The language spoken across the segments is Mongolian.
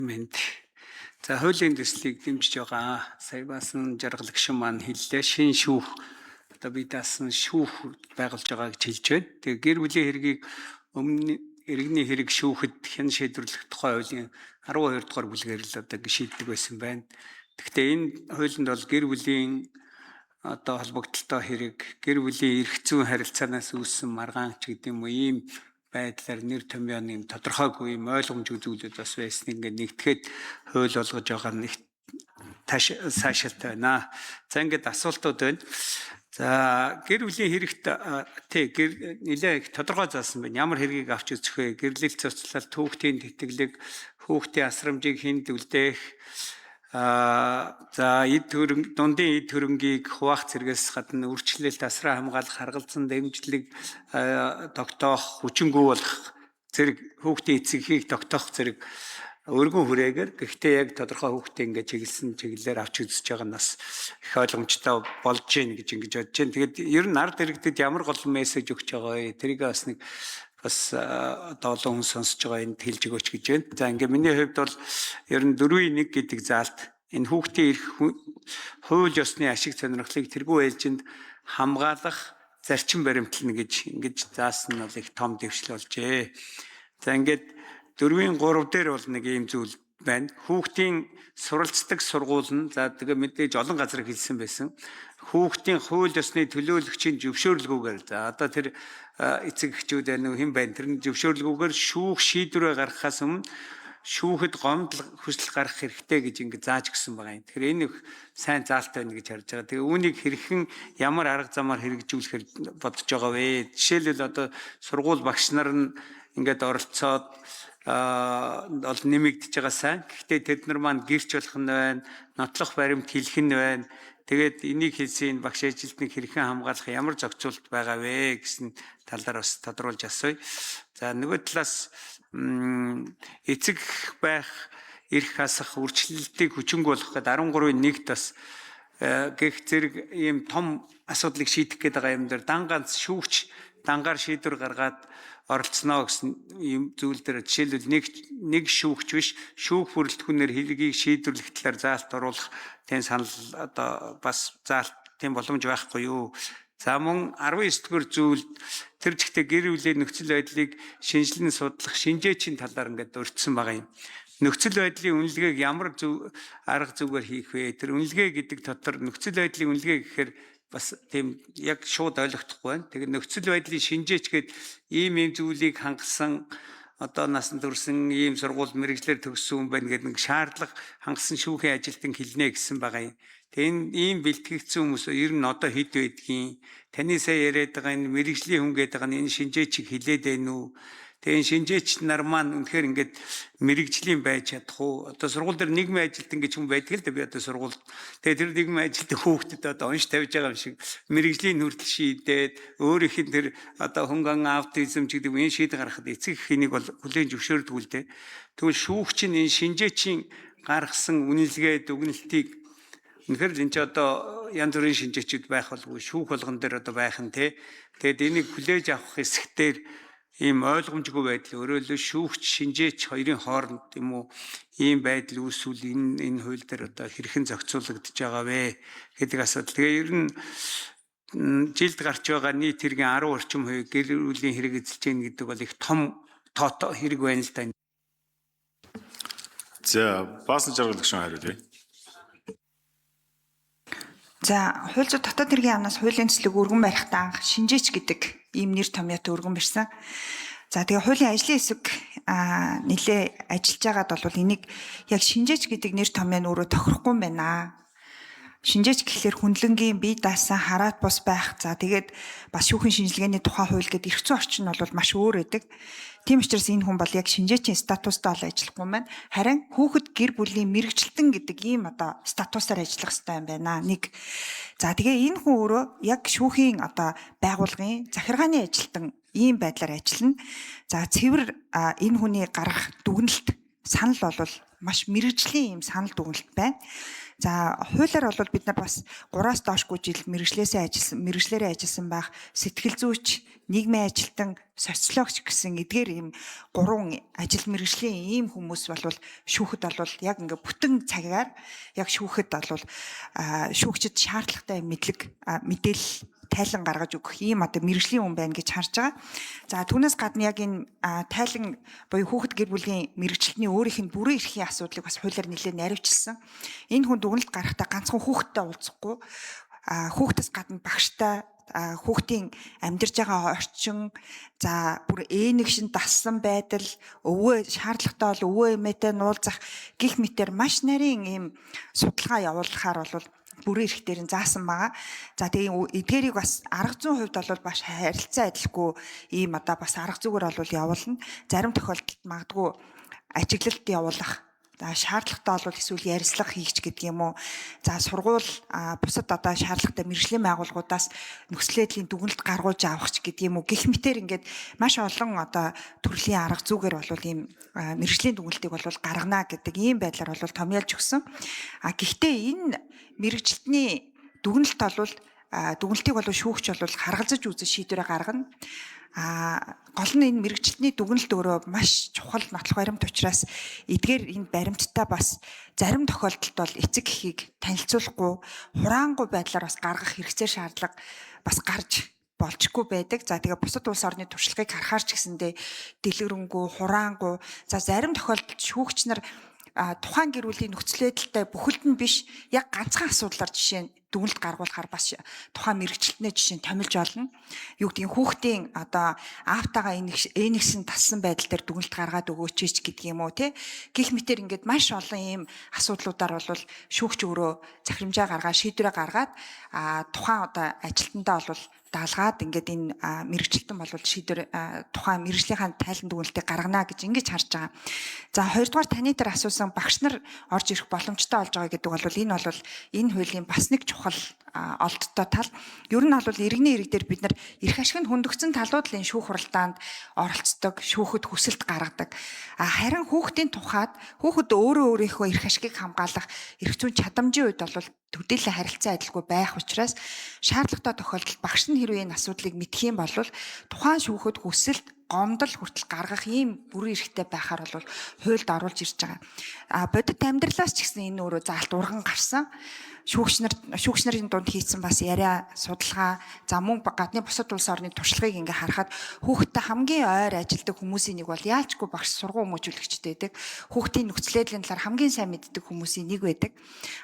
Мэнд. За, хуулийн төслийг дэмжиж байгаа. Сая баасан жаргал гишүүн маань хэллээ. Шинэ шүүх, одоо бие даасан шүүх байгуулж байгаа гэж хэлж байна. Тэгээ гэр бүлийн хэргийг өмнө иргэний хэрэг шүүхэд хэн шийдвэрлэх тухай хуулийн 12 дугаар бүлгээр л одоо ингэ шийддэг байсан байна. Гэхдээ энэ хуулинд бол гэр бүлийн одоо холбогдлолтой хэрэг, гэр бүлийн эрх зүйн харилцаанаас үүссэн маргаан ч гэдэг юм уу, ийм байдлаар нэр томьёоны юм тодорхойгүй юм ойлгомжгүй зүйлүүд бас байсныг ингээд нэгтгэхэд хууль болгож байгаа нь их тааш сайшилтай байна. За, ингээд асуултууд байна. За, гэр бүлийн хэрэгт тий гэр нэлээ их тодорхой заасан байна. Ямар хэргийг авч үзэх вэ? Гэрлэл цуцлал, түүхтийн тэтгэлэг, хүүхдийн асрамжийг хүнд үлдээх, за, эд хөрөнгө, дундын эд хөрөнгийг хуваах зэргээс гадна үрчлэлт, асраа хамгаалах, харгалзан дэмжлэг тогтоох, хүчингү болох зэрэг, хүүхдийн эцэгхийг тогтоох зэрэг өргөн хүрээгээр, гэхдээ яг тодорхой хүүхдээ ингээд чиглэсэн чиглэлээр авч үзэж байгаа нь бас их ойлгомжтой болж гин гэж ингэж бодож байна. Тэгээд ер нь ард иргэдэд ямар гол мессеж өгч байгаа вэ? Тэрийг бас нэг бас одоо олон хүн сонсож байгаа энд хэлж өгөөч гэж байна. За, ингээ миний хувьд бол ер нь 4-1 гэдэг заалт энэ хүүхдийн эрх, хууль ёсны ашиг сонирхлыг тэргүй ээлжинд хамгаалах зарчим баримтлана гэж ингэж заасан нь бол их том дэвшил болжээ. За, ингээд 4-3 дээр бол нэг ийм зүйл байна. Хүүхдийн суралцдаг сургууль нь, за, тэгээ мэдээж олон газар хэлсэн байсан. Хүүхдийн хууль ёсны төлөөлөгчийн зөвшөөрлгүйгээр, за, одоо тэр эцэг эхчүүд байна уу, хэн байна, тэр нь зөвшөөрлгүйгээр шүүх шийдвэрээ гаргахаас өмнө шүүхэд гомдол хүсэл гаргах хэрэгтэй гэж ингэ зааж гисэн байгаа юм. Тэгэхээр энэ их сайн заалт байна гэж харж байгаа. Тэгээ үүнийг хэрхэн ямар арга замаар хэрэгжүүлэхээр бодож байгаа вэ? Жишээлбэл, одоо сургууль багш нар нь ингээд оролцоод бол нэмэгдэж байгаа сайн. Гэхдээ тэд нар маань гэрч болох нь байна, нотлох баримт хэлэх нь байна. Тэгээд энийг хэлсэн энэ багш ажилтныг хэрхэн хамгаалах ямар зохицуулт байгаа вэ гэсэн талаар бас тодруулж асууя. За, нөгөө талаас эцэг байх эрх хасах, үрчлэлтийг хүчингү болгох гэдэг 13-ын 1-т бас гэх зэрэг ийм том асуудлыг шийдэх гээд байгаа юм дээр дан ганц шүүгч дангаар шийдвэр гаргаад оролцсноо гэсэн ийм зүйл дээр, жишээлбэл, нэг шүүгч биш, шүүх бүрэлдэхүүнээр хэргийг шийдвэрлэх талаар заалт оруулах тийм санал одоо бас заалт тийм боломж байхгүй юу? За, мөн 19 дугаар зүйлд тэр чигтээ гэр бүлийн нөхцөл байдлыг шинжилэн судлах шинжээчийн талаар ингээд дурдсан байгаа юм. Нөхцөл байдлын үнэлгээг ямар зөв арга зүгээр хийх вэ? Тэр үнэлгээ гэдэг дотор нөхцөл байдлын үнэлгээ гэхээр бас тийм яг шууд ойлгохдохгүй байна. Тэгэхээр нөхцөл байдлын шинжээч гээд ийм ийм зүйлийг хангасан, одоо насан турсан, ийм сургууль мэргэжлээр төгссөн хүн байна гэдэг нэг шаардлага хангасан шүүхийн ажилтан хэлнэ гэсэн байгаа юм. Тэгээ энэ ийм бэлтгэгдсэн хүмүүс ер нь одоо хэд байдгийг, таны сая яриад байгаа энэ мэргэжлийн хүн гэдэг байгаа нь энэ шинжээчийг хилээд байна уу? Тэгээ энэ шинжээч нар маань үнэхээр ингээд мэргэжлийн байж чадах уу? Одоо сургууль дээр нийгмийн ажилтан гэж хүн байдаг л да, би одоо сургууль. Тэгээ тэр нийгмийн ажилтан хүүхдэд одоо унш тавьж байгаа юм шиг мэргэжлийн нүртэл шийдээд өөрийнх нь тэр одоо хөнгөн аутизм ч гэдэг энэ шийдэл гаргахад эцэг их энийг бол хүлээн зөвшөөрдөг л дээ. Тэгвэл шүүгч нь энэ шинжээчийн гаргасан үнэлгээ дүгнэлтийг үнэхээр л энэ ч одоо янз бүрийн шинжээчүүд байх болгүй шүүх болгон дээр одоо байх нь те. Тэгээд энийг хүлээж авах хэсэгтэр ийм ойлгомжгүй байдал, өөрөөр шүүгч шинжээч хоёрын хооронд юм уу, ийм байдал үүсвэл энэ хууль дээр одоо хэрхэн зохицуулагдаж байгаа вэ гэдэг асуудал. Тэгээ ер нь жилд гарч байгаа нийт хэргийн 10 орчим хувь гэр бүлийн хэрэг эзэлж гин гэдэг бол их том тоотой хэрэг байна л да. За, Баасан жаргал гишүүн хариулъя. За, хууль зүйн дотоод хэргийн яамнаас хуулийн төслийг өргөн барихтаа анх шинжээч гэдэг ийм нэр томьёотой өргөн барьсан. За, тэгээ хуулийн ажлын хэсэг нэлээ ажиллаж байгаад бол энийг яг шинжээч гэдэг нэр томьёо нь өөрөө тохирохгүй юм байна. Шинжээч гэхлээр хүндлэнгийн бие даасан хараат бус байх. За, тэгээд бас шүүхийн шинжилгээний тухай хууль гэдэг эрх зүйн орчин нь бол маш өөр байдаг. Тийм учраас энэ хүн бол яг шинжээчийн статустай бол ажиллахгүй маань. Харин хүүхэд гэр бүлийн мэргэжилтэн гэдэг ийм одоо статусаар ажиллах хэрэгтэй юм байна. Нэг. За, тэгээ энэ хүн өөрөө яг шүүхийн одоо байгууллагын захиргааны ажилтан ийм байдлаар ажиллана. За, цэвэр энэ хүний гаргах дүгнэлт санал бол маш мэргэжлийн ийм санал дүгнэлт байна. За, хуулиар бол бид нар бас 3-аас доошгүй жил мэргэжлээсээ ажилласан, мэргэжлээрээ ажилласан байх сэтгэл зүйч, нийгмийн ажилтан, социологч гэсэн эдгээр ийм гурван ажил мэргэжлийн ийм хүмүүс бол шүүхэд бол яг ингээ бүтэн цагаар яг шүүхэд бол шүүгчид шаардлагатай мэдлэг, мэдээлэл, тайлан гаргаж өгөх ийм одоо мэргэжлийн хүн байна гэж харж байгаа. За, түүнээс гадна яг энэ тайлан буюу хүүхэд гэр бүлийн мэргэжилтний өөрийнх нь бүрэн эрхийн асуудлыг бас хуулиар нэлээд наривчилсан. Энэ хүн дүгнэлт гаргахдаа ганцхан хүүхэдтэй уулзахгүй, хүүхдээс гадна багштай, хүүхдийн амьдарч байгаа орчин, за бүр ээнэгшин дассан байдал, өвөө шаардлагатай бол өвөө эмээтэй нуулзах гих мэтэр маш нарийн ийм судалгаа явуулахаар бол бүрэн эрх дээр нь заасан байгаа. За, тэгээ эдгээрийг бас арга зүйн хувьд бол бас харилцаа адилгүй ийм одоо бас арга зүгээр бол явуулна. Зарим тохиолдолд магадгүй ажиглалт явуулах. За, шаардлагатай бол эсвэл ярилцлага хийх ч гэдэг юм уу. За, сургууль, бусад одоо шаардлагатай мэргэжлийн байгууллагуудаас нөхцөл байдлын дүгнэлт гаргуулж авах ч гэдэг юм уу. Гэх мэтэр ингээд маш олон одоо төрлийн арга зүгээр бол ийм мэргэжлийн дүгнэлтийг бол гаргана гэдэг ийм байдлаар бол томьёолж өгсөн. А гэхдээ энэ мэргэжилтний дүгнэлт бол дүгнэлтийг бол шүүгч бол харгалзаж үзэж шийдвэрээ гаргана. А гол нь энэ мэргэжилтний дүгнэлт өөрөө маш чухал нотлох баримт учраас эдгээр энэ баримттай бас зарим тохиолдолд бол эцэг эхийг танилцуулахгүй хураангуй байдлаар бас гаргах хэрэгцээ, шаардлага бас гарч болчихгүй байдаг. За, тэгээ бусад улс орны туршлагыг харахаар ч гэсэндээ дэлгэрэнгүй, хураангуй, за зарим тохиолдолд шүүгч нар тухайн гэр бүлийн нөхцөл байдалтай бүхэлд нь биш, яг ганцхан асуудлаар жишээ нь дүгнэлт гаргуулахаар бас тухайн мэргэжилтнээ жишээ нь томилж олно. Юу гэдгийг, хүүхдийн одоо аавтайгаа энэгсэн тассан байдал дээр дүгнэлт гаргаад өгөөч ч гэдэг юм уу те. Гэх мэтэр ингээд маш олон ийм асуудлуудаар бол шүүгч өөрөө захирамжаа гаргаад, шийдвэрээ гаргаад, тухайн одоо ажилтнандаа бол даалгаад ингээд энэ мэргэжилтэн бол шийдвэр, тухайн мэргэжлийнхаа тайлан дүгнэлтийг гаргана гэж ингэж харж байгаа. За, хоёрдугаар таны дээр асуусан багш нар орж ирэх боломжтой болж байгаа гэдэг бол энэ бол энэ хуулийн бас нэг чухал олдтой тал. Ер нь бол иргэний ирэг дээр бид нар эрх ашиг нь хөндөгдсөн талууд л энэ шүүх хуралдаанд оролцдог, шүүхэд хүсэлт гаргадаг. А харин хүүхдийн тухайд хүүхэд өөрөө өөрийнхөө эрх ашигыг хамгаалах эрх зүйн чадамжийн үед бол төдийлөн харилцан адилгүй байх учраас шаардлагатай тохиолдолд багш нь хэрвээ энэ асуудлыг мэдэх юм бол тухайн шүүхэд хүсэлт, гомдол хүртэл гаргах ийм бүрэн эрхтэй байхаар бол хуульд оруулж ирж байгаа. А бодит амьдралаас ч гэсэн энэ өөрөө заалт урган гарсан. Шүүгч нар, шүүгч нарын дунд хийсэн бас яриа, судалгаа, за мөн гадны бусад улс орны туршлагыг ингээ харахад хүүхдтэй хамгийн ойр ажилдаг хүмүүсийн нэг бол яалчгүй багш, сургууль хүмүүжүүлэгчтэй байдаг. Хүүхдийн нөхцөл байдлын талаар хамгийн сайн мэддэг хүмүүсийн нэг байдаг.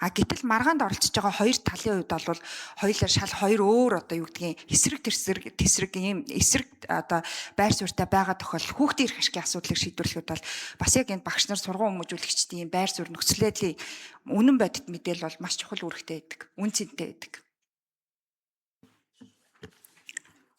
А гэтэл маргаанд оролцож байгаа хоёр талын хувьд бол хоёулаа шал хоёр өөр одоо юу гэдгийг эсрэг тэрсрэг тесрэг ийм эсрэг одоо байр суурьтай байгаа тохиолдолд хүүхдийн эрх ашигын асуудлыг шийдвэрлэхэд бол бас яг энэ багш нар, сургууль хүмүүжүүлэгчдийн байр суурь, нөхцөл байдлын үнэн бодит мэдээлэл бол маш чухал үүрэгтэй байдаг. Үн цэнтэй байдаг.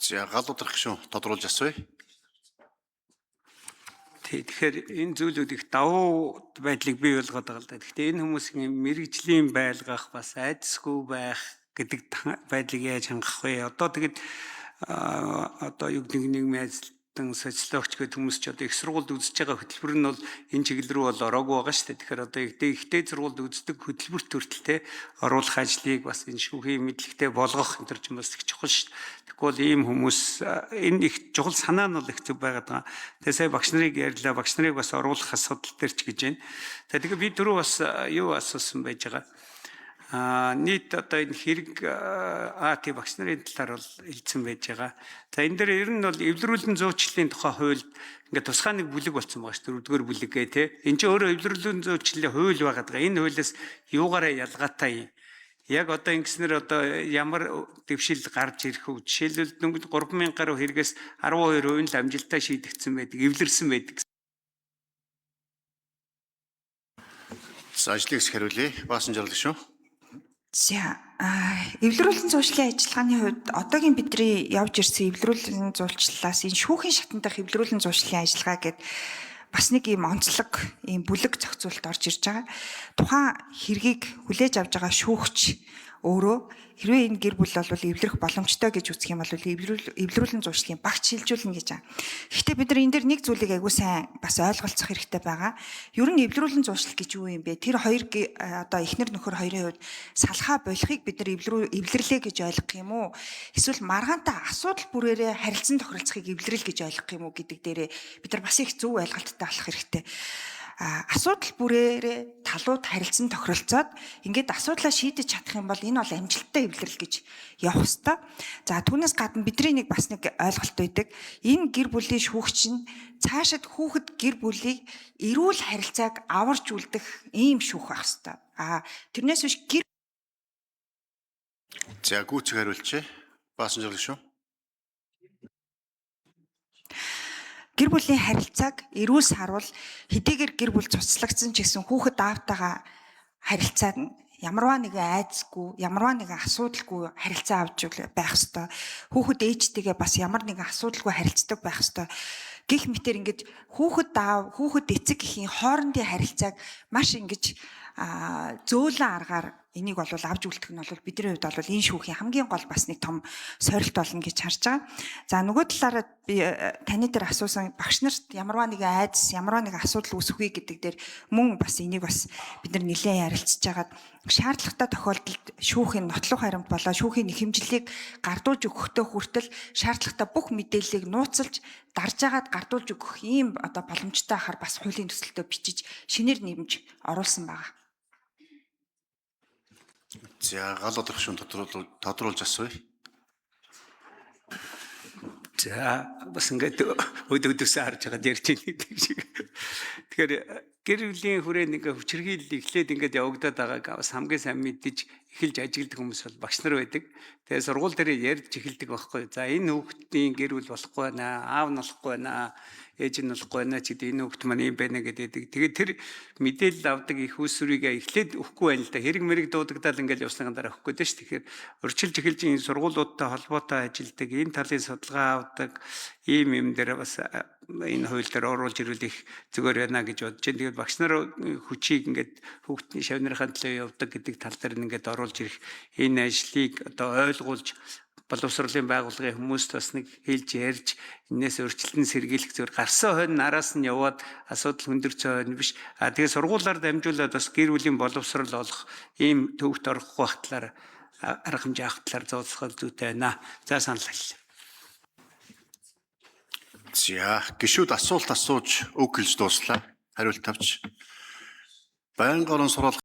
За, гал удрах гишүүн тодруулж асууя. Тэгэхээр энэ зүйлүүд их давуу байдлыг бий болгоод байгаа л да. Гэхдээ энэ хүмүүсийн мэргэжлийн байлгах, бас айдасгүй байх гэдэг байдлыг яаж хангах вэ? Одоо тэгэд одоо юу гэдэг, нийгмийн ажилтан, социологч гэх хүмүүс ч одоо их сургуульд үзэж байгаа хөтөлбөр нь бол энэ чиглэл рүү бол ороогүй байгаа шүү дээ. Тэгэхээр одоо ихтэй сургуульд үздэг хөтөлбөрт хүртэл те оруулах ажлыг бас энэ шүүхийн мэдлэгтэй болгох энэ төр ч бас их чухал шүү дээ. Тэгэхгүй бол ийм хүмүүс энэ их чухал санаа нь бол их зөв байгаад байгаа. Тэгээ сая багш нарыг ярьлаа. Багш нарыг бас оруулах асуудал дээр ч гэж байна. Тэгээ би түрүү бас юу асуусан байж байгаа. Нийт одоо энэ хэрэг тий багш нарын талаар бол хэлсэн байж байгаа. За, энэ дээр ер нь бол эвлэрүүлэн зуучлалын тухай хуульд ингээд тусгай нэг бүлэг болсон байгаа шүү. Дөрөвдүгээр бүлэг гэ тэ. Энэ чинь өөрөө эвлэрүүлэн зуучлалын хууль байгаад байгаа. Энэ хуулиас юугаараа ялгаатай юм? Яг одоо ингэснээр одоо ямар дэвшил гарч ирэх вэ? Жишээлбэл дөнгөж 3000 гаруй хэрэгээс 12% нь л амжилттай шийдэгдсэн байдаг, эвлэрсэн байдаг. За, ажлыг хэсэг хариулъя. Баасан жаргал гишүүн. За, эвлэрүүлэн зуучлалын ажиллагааны хувьд одоогийн бидний явж ирсэн эвлэрүүлэн зуучлалаас энэ шүүхийн шатан дахь эвлэрүүлэн зуучлалын ажиллагаа гээд бас нэг ийм онцлог ийм бүлэг зохицуулалт орж ирж байгаа. Тухайн хэргийг хүлээж авч байгаа шүүгч Өөрөө хэрвээ энэ гэр бүл бол эвлэрэх боломжтой гэж үзэх юм бол эвлэрүүлэн зуршлын багт шилжүүлнэ гэж байгаа. Гэхдээ бид нар энэ дээр нэг зүйлийг айгүй сайн бас ойлголцох хэрэгтэй байгаа. Ер нь эвлэрүүлэн зуршил гэж юу юм бэ? Тэр хоёр одоо эхнэр нөхөр хоёрын хувьд салхаа болохыг бид нар эвлэрлээ гэж ойлгох юм уу? Эсвэл маргаантай асуудал бүрээрээ харилцан тохиролцохыг эвлэрэл гэж ойлгох юм уу гэдэг дээрээ бид нар бас их зөв ойлголттой болох хэрэгтэй. Асуудал бүрээрээ талууд харилцан тохиролцоод ингээд асуудлаа шийдэж чадах юм бол энэ бол амжилттай эвлэрэл гэж явах ёстой. За, түүнээс гадна бидний нэг бас нэг ойлголт байдаг. Энэ гэр бүлийн шүүгч нь цаашид хүүхэд гэр бүлийг эрүүл харилцааг аварч үлдэх ийм шүүх байх ёстой. Тэрнээс биш гэр За, гүйцэх хариулчээ. Баасан жаргал гишүүн. Гэр бүлийн харилцааг эрүүл саруул хэдийгээр гэр бүл цуцлагдсан ч гэсэн хүүхэд аавтайгаа харилцаа нь ямарваа нэгэн айдасгүй, ямарваа нэгэн асуудалгүй харилцаа авч байх ёстой. Хүүхэд ээжтэйгээ бас ямар нэгэн асуудалгүй харилцдаг байх ёстой. Гэх мэтэр ингэж хүүхэд аав, хүүхэд эцэг эхийн хоорондын харилцааг маш ингэж зөөлөн аргаар энийг бол авч үлдэх нь бол бидний хувьд бол энэ шүүхийн хамгийн гол бас нэг том сорилт болно гэж харж байгаа. За, нөгөө талаараа би таны дээр асуусан багш нарт ямарваа нэгэн айдас, ямарваа нэгэн асуудал үүсэх вэ гэдэг дээр мөн бас энийг бас бид нар нэлээд ярилцж байгаад шаардлагатай тохиолдолд шүүхийн нотлох харимт болоо шүүхийн нэхэмжлэлийг гардуулж өгөхдөө хүртэл шаардлагатай бүх мэдээллийг нууцлж дарж агаад гардуулж өгөх ийм одоо боломжтой ахаар бас хуулийн төсөлтөө бичиж шинээр нэмж оруулсан байгаа. За, гал одрох гишүүн тодруулж асууя. За, бас ингээд өд өдөөсөө харж байгаад ярьж байна гэдэг шиг. Тэгэхээр гэр бүлийн хүрээнд ингээд хүчирхийлэл эхлээд ингээд явагдаад байгааг бас хамгийн сайн мэдэж эхэлж ажигладаг хүмүүс бол багш нар байдаг. Тэгээ сургууль дээр ярьж эхэлдэг байхгүй. За, энэ хүүхдийн гэр бүл болохгүй байна, аав нь болохгүй байна, ээж нь болохгүй байна ч гэдэг, энэ хүүхд маань юм байна гэдэг. Тэгээд тэр мэдээлэл авдаг их усрыг эхлээд өгөхгүй байна л да. Хэрэг мэрэг дуудагдал ингээд явсны дараа өгөхгүй дээ ш. Тэгэхээр урьдчилж эхэлж энэ сургуулиудтай холбоотой ажилладаг, энэ талын судалгаа авдаг ийм юм дээр бас энэ хууль дээр оруулж ирвэл их зүгээр байна гэж бодож байна. Тэгээд багш нар хүчийг ингээд хүүхдний шавнырхаа төлөө явдаг гэдэг тал дээр ингээд оруулж ирэх энэ ажлыг одоо ойлгуулж боловсролын байгууллагын хүмүүст бас нэг хэлж ярьж энээс өөрчлөлтөн сэргийлэх зүгээр гарсан хойно нараас нь яваад асуудал хүндэрч хойно биш. А тэгээ сургуулаар дамжуулаад бас гэр бүлийн боловсрол олох ийм төвхт орохгүй байх талаар арга хэмжээ авах талаар зооцгол зүйтэй байна. За, санал хэллээ. За, гишүүд асуулт асууж үг хэлж дууслаа. Хариулт авч. Байнгын орон сургаал